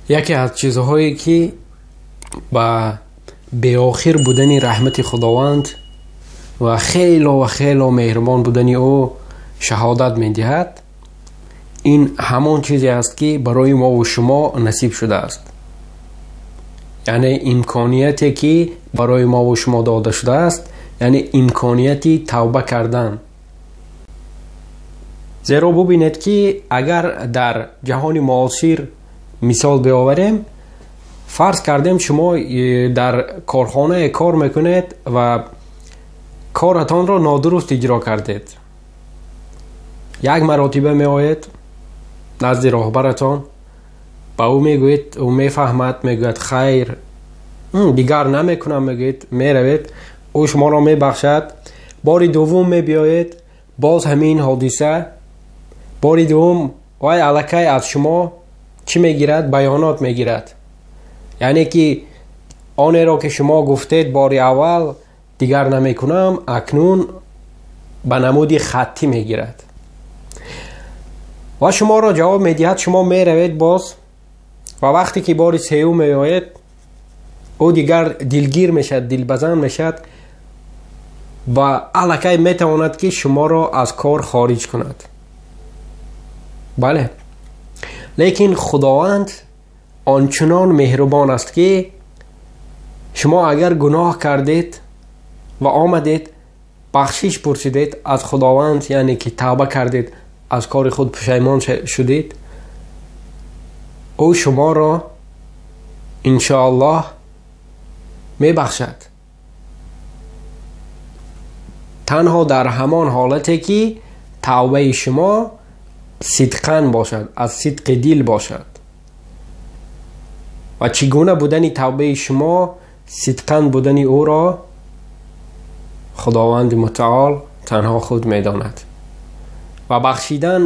Яке аз чизҳое ки ба беохир будани раҳмати Худованд ва хело ва хело меҳрубон будани ӯ шаҳодат медиҳад, ин ҳамон чизе аст ки барои мову шумо насиб шудааст. Яъне имконияте ки барои мову шумо дода шудааст, яъне имконияти тавба кардан. Зеро бубинед ки агар дар ҷаҳони муосир мисол биёварем, фарз кардем шумо дар корхонае кор мекунед ва коратонро нодуруст иҷро кардед. Як маротиба меоед назди роҳбаратон, ба ӯ мегӯед, ӯ мефаҳмад, мегӯяд хайр, дигар намекунам, мегӯед, меравед, ӯ шуморо мебахшад. Бори дуввум мебиёед, боз ҳамин ҳодиса. Бори дуввум вай аллакай аз шумо чӣ мегирад? Баёнот мегирад. Яъне ки онеро ки шумо гуфтед бори аввал дигар намекунам, акнун ба намуди хаттӣ мегирад ва шуморо ҷавоб медиҳад. Шумо меравед боз ва вақте ки бори сеюм меоед, ӯ дигар дилгир мешавад, дилбазан мешавад ва аллакай метавонад ки шуморо аз кор хориҷ кунад. Бале, лекин Худованд ончунон меҳрубон аст ки шумо агар гуноҳ кардед ва омадед бахшиш пурсидед аз Худованд, яъне ки тавба кардед, аз кори худ пушаймон шудед, ӯ шуморо иншоаллоҳ мебахшад. Танҳо дар ҳамон ҳолате ки тавбаи шумо сидқан бошад, аз сидқи дил бошад. Ва чӣ гуна будани тавбаи шумо, сидқан будани ӯро Худованди мутаол танҳо худ медонад ва бахшидан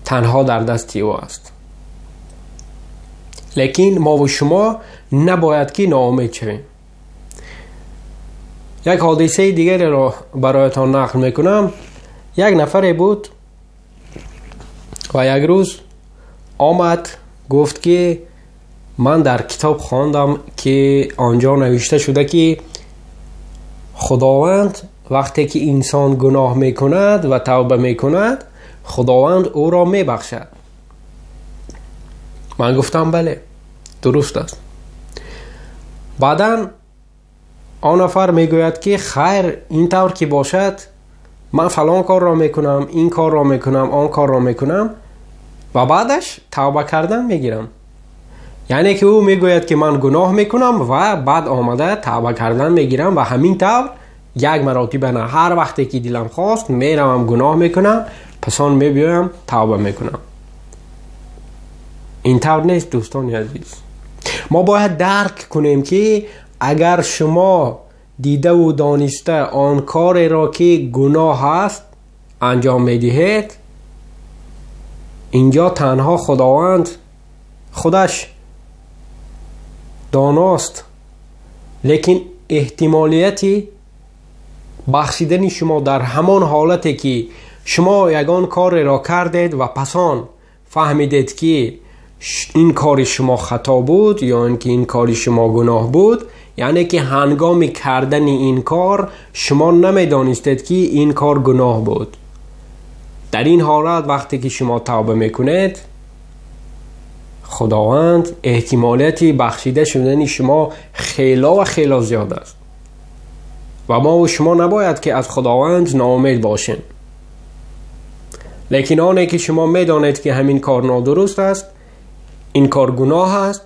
танҳо дар дасти ӯ аст. Лекин мову шумо набояд ки ноумед шавем. Як ҳодисаи дигареро бароятон нақл мекунам. Як нафаре буд ва як рӯз омад, гуфт ки ман дар китоб хондам ки он ҷо навишта шуда ки Худованд вақте ки инсон гуноҳ мекунад ва тавба мекунад, Худованд ӯро мебахшад. Ман гуфтам бале, дуруст аст. Баъдан он нафар мегӯяд ки хайр, ин тавр ки бошад, ман фалон корро мекунам, ин корро мекунам, он корро мекунам ва баъдаш тавба кардан мегирам. Яъне ки ӯ мегӯяд ки ман гуноҳ мекунам ва баъд омада тавба кардан мегирам ва ҳамин тавр як маротиба на, ҳар вақте ки дилам хост меравам гуноҳ мекунам, пас он мебиёям тавба мекунам. Ин тавр нест, дӯстони азиз. Мо бояд дарк кунем ки агар шумо дидаву дониста он кореро ки гуноҳ аст анҷом медиҳед, инҷо танҳо Худованд худаш доност, лекин эҳтимолияти бахшидани шумо дар ҳамон ҳолате ки шумо ягон кореро кардед ва пасон фаҳмидед ки ин кори шумо хато буд ё ин ки ин кори шумо гуноҳ буд, яъне ки ҳангоми кардани ин кор шумо намедонистед ки ин кор гуноҳ буд. Дар ин ҳолат вақте ки шумо тавба мекунед, Худованд эҳтимолияти бахшида шудани шумо хело ва хело зиёд аст ва мову шумо набояд ки аз Худованд ноумед бошем. Лекин оне ки шумо медонед ки ҳамин кор нодуруст аст, ин кор гуноҳ аст,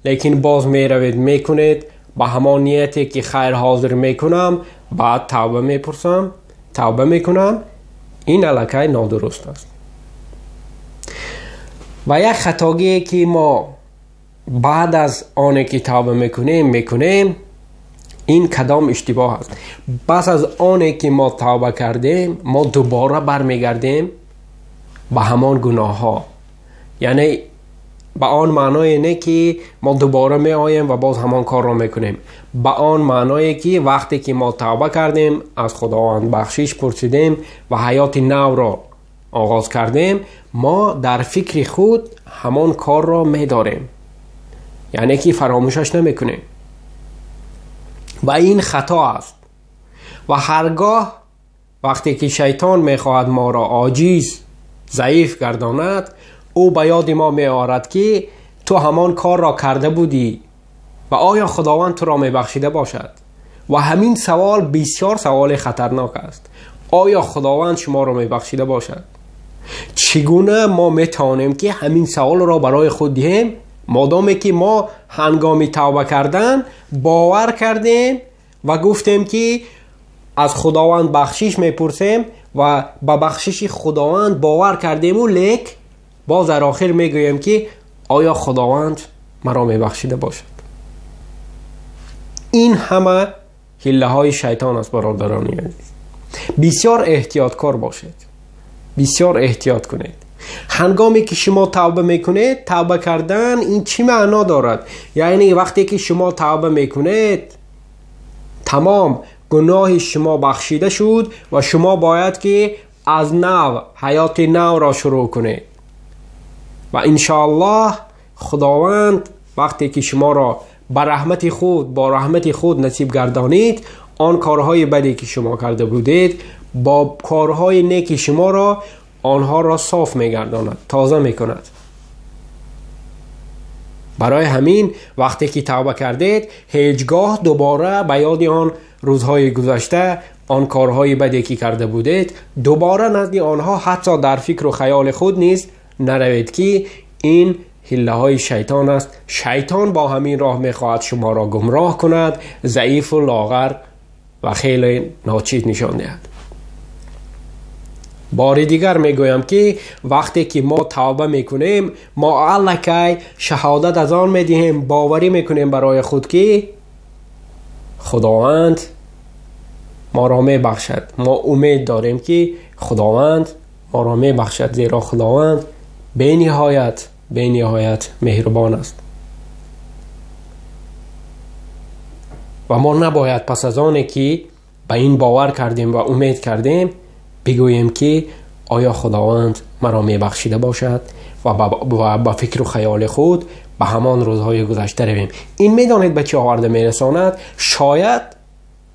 лекин боз меравед мекунед ба ҳамон нияте ки хайр ҳозир мекунам, баъд тавба мепурсам, тавба мекунам, ин аллакай нодуруст аст. Ва як хатогие ки мо баъд аз оне ки тавба мекунем, ин кадом иштибоҳ аст? Пас аз оне ки мо тавба кардем, мо дубора бармегардем ба ҳамон гуноҳҳо. Яъне ба он маъное не ки мо дубора меоем ва боз ҳамон корро мекунем, ба он маъное ки вақте ки мо тавба кардем, аз Худованд бахшиш пурсидем ва ҳаёти навро оғоз кардем, мо дар фикри худ ҳамон корро медорем, яъне ки фаромӯшаш намекунем ва ин хато аст. Ва ҳаргоҳ вақте ки шайтон мехоҳад моро оҷиз, заиф гардонад, ӯ ба ёди мо меорад ки ту ҳамон корро карда будӣ ва оё Худованд туро мебахшида бошад? Ва ҳамин савол бисёр саволи хатарнок аст. Оё Худованд шуморо мебахшида бошад? Чӣ гуна мо метавонем ки ҳамин саволро барои худ диҳем, модоме ки мо ҳангоми тавба кардан бовар кардем ва гуфтем ки аз Худованд бахшиш мепурсем ва ба бахшиши Худованд бовар кардему, лек боз дар охир мегӯем ки оё Худованд маро мебахшида бошад? Ин ҳама ҳиллаҳои шайтон аст, бародарони азиз. Бисёр эҳтиёткор бошед, бисёр эҳтиёт кунед. Ҳангоме ки шумо тавба мекунед, тавба кардан ин чӣ маъно дорад? Яъне вақте ки шумо тавба мекунед, тамом гуноҳи шумо бахшида шуд ва шумо бояд ки аз нав ҳаёти навро шурӯъ кунед. Ва иншоаллоҳ Худованд вақте ки шуморо ба раҳмати худ, бо раҳмати худ насиб гардонид, он корҳои баде ки шумо карда будед бо корҳои неки шуморо онҳоро соф мегардонад, тоза мекунад. Барои ҳамин вақте ки тавба кардед, ҳеҷ гоҳ дубора ба ёди он рӯзҳои гузашта, он корҳои баде ки карда будед, дубора назди онҳо ҳатто дар фикру хаёли худ низ наравед ки ин ҳиллаҳои шайтон аст. Шайтон бо ҳамин роҳ мехоҳад шуморо гумроҳ кунад, заифу лоғар ва хеле ночиз нишон диҳад. Бори дигар мегӯям ки вақте ки мо тавба мекунем, мо аллакай шаҳодат аз он медиҳем, боварӣ мекунем барои худ ки Худованд моро мебахшад. Мо умед дорем ки Худованд моро мебахшад, зеро Худованд бениҳоят меҳрубон аст. Ва мо набояд пас аз оне ки ба ин бовар кардем ва умед кардем бигӯем ки оё Худованд маро мебахшида бошад ва ба фикру хаёли худ ба ҳамон рӯзҳои гузашта равем. Ин медонед ба чӣ оварда мерасонад?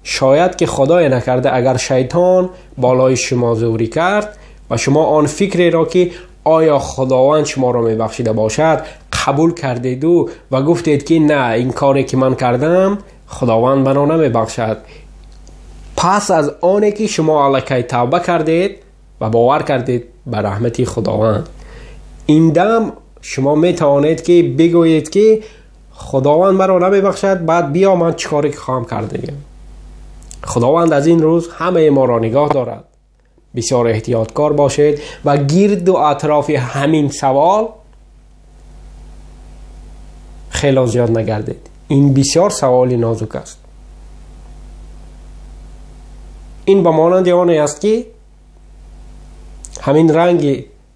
Шояд ки Худое накарда агар шайтон болои шумо зӯрӣ кард ва шумо он фикреро ки оё Худованд шуморо мебахшида бошад қабул кардеду ва гуфтед ки на, ин коре ки ман кардам Худованд маро намебахшад. Пас аз оне ки шумо аллакай тавба кардед ва бовар кардед ба раҳмати Худованд, ин дам шумо метавонед ки бигӯед ки Худованд маро намебахшад, баъд биё ман чӣ коре ки хоҳам кардагам. Худованд аз ин рӯз ҳамаи моро нигоҳ дорад. Бисёр эҳтиёткор бошед ва гирду атрофи ҳамин савол хело зиёд нагардед. Ин бисёр саволи нозук аст. Ин ба монанди оне аст ки ҳамин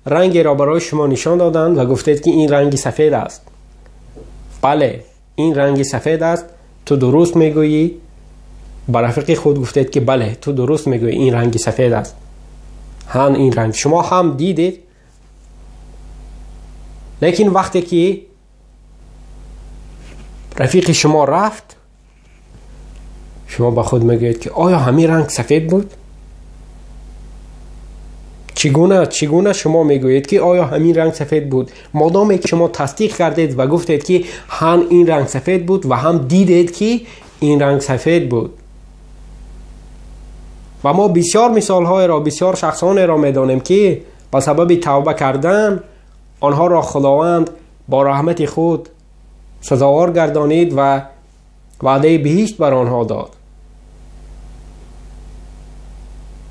рангеро барои шумо нишон доданд ва гуфтед ки ин ранги сафед аст. Бале, ин ранги сафед аст, ту дуруст мегӯӣ. Ба рафиқи худ гуфтед ки бале, ту дуруст мегӯӣ, ин ранги сафед аст. Ҳам ин ранг шумо ҳам дидед, лекин вақте ки рафиқи шумо рафт, шумо ба худ мегӯед ки оё ҳамин ранг сафед буд? Чӣ гуна шумо мегӯед ки оё ҳамин ранг сафед буд? Модоме ки шумо тасдиқ кардед ва гуфтед ки ҳам ин ранг сафед буд ва ҳам дидед ки ин ранг сафед буд. Ва мо бисёр мисолҳоеро, бисёр шахсонеро медонем ки ба сабаби тавба кардан онҳоро Худованд бо раҳмати худ сазовор гардонид ва ваъдаи биҳишт бар онҳо дод.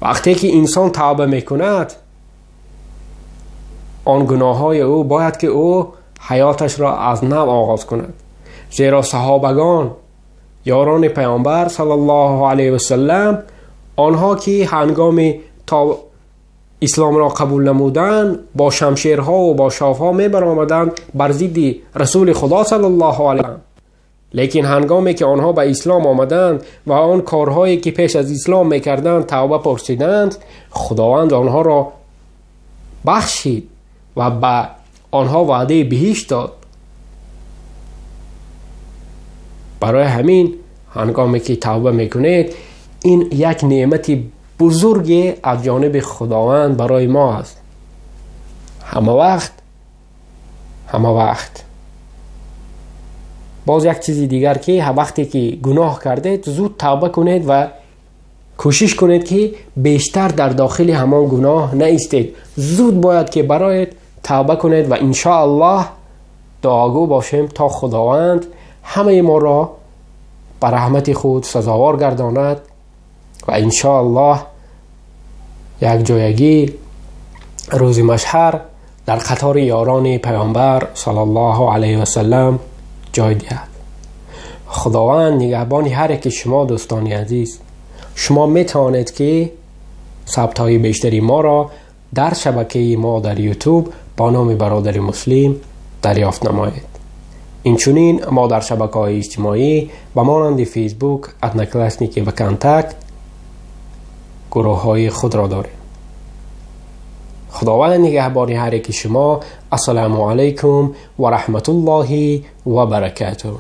Вақте ки инсон тавба мекунад, он гуноҳҳои ӯ бояд ки ӯ ҳаёташро аз нав оғоз кунад. Зеро саҳобагон, ёрони паёмбар саллаллоҳу алайҳи васаллам, онҳо ки ҳангоми то исломро қабул намуданд, бо шамшерҳо ва бо шофҳо мебаромаданд бар зидди расули Худо саллаллоҳу алайҳи васаллам. Лекин ҳангоме ки онҳо ба ислом омаданд ва он корҳое ки пеш аз ислом мекарданд тавба пурсиданд, Худованд онҳоро бахшид ва ба онҳо ваъдаи биҳишт дод. Барои ҳамин ҳангоме ки тавба мекунед, ин як неъмати бузурге аз ҷониби Худованд барои мо аст. Ҳама вақт, ҳама вақт. Боз як чизи дигар, ки вақте ки гуноҳ кардед, зуд тавба кунед ва кӯшиш кунед, ки бештар дар дохили ҳамон гуноҳ наистед. Зуд бояд ки бароед тавба кунед ва иншоаллоҳ дуогӯ бошем, то Худованд ҳамаи моро ба раҳмати худ сазовор гардонад ва иншоаллоҳ якҷоягӣ рӯзи машҳар дар қатори ёрони Паёмбар саллаллоҳу алайҳи васаллам ҷой диҳад. Худованд нигаҳбони ҳар яки шумо, дӯстони азиз. Шумо метавонед, ки сабтҳои бештари моро дар шабакаи мо дар Ютуб бо номи Бародари Муслим дарёфт намоед. Инчунин мо дар шабакаҳои иҷтимоӣ ба монанди Фейсбук, Одноклассники ва Контакт гурӯҳҳои худро дорем. Худованд нигаҳбони ҳар яки шумо. Ассалому алайкум ва раҳматуллоҳи ва баракатуҳ.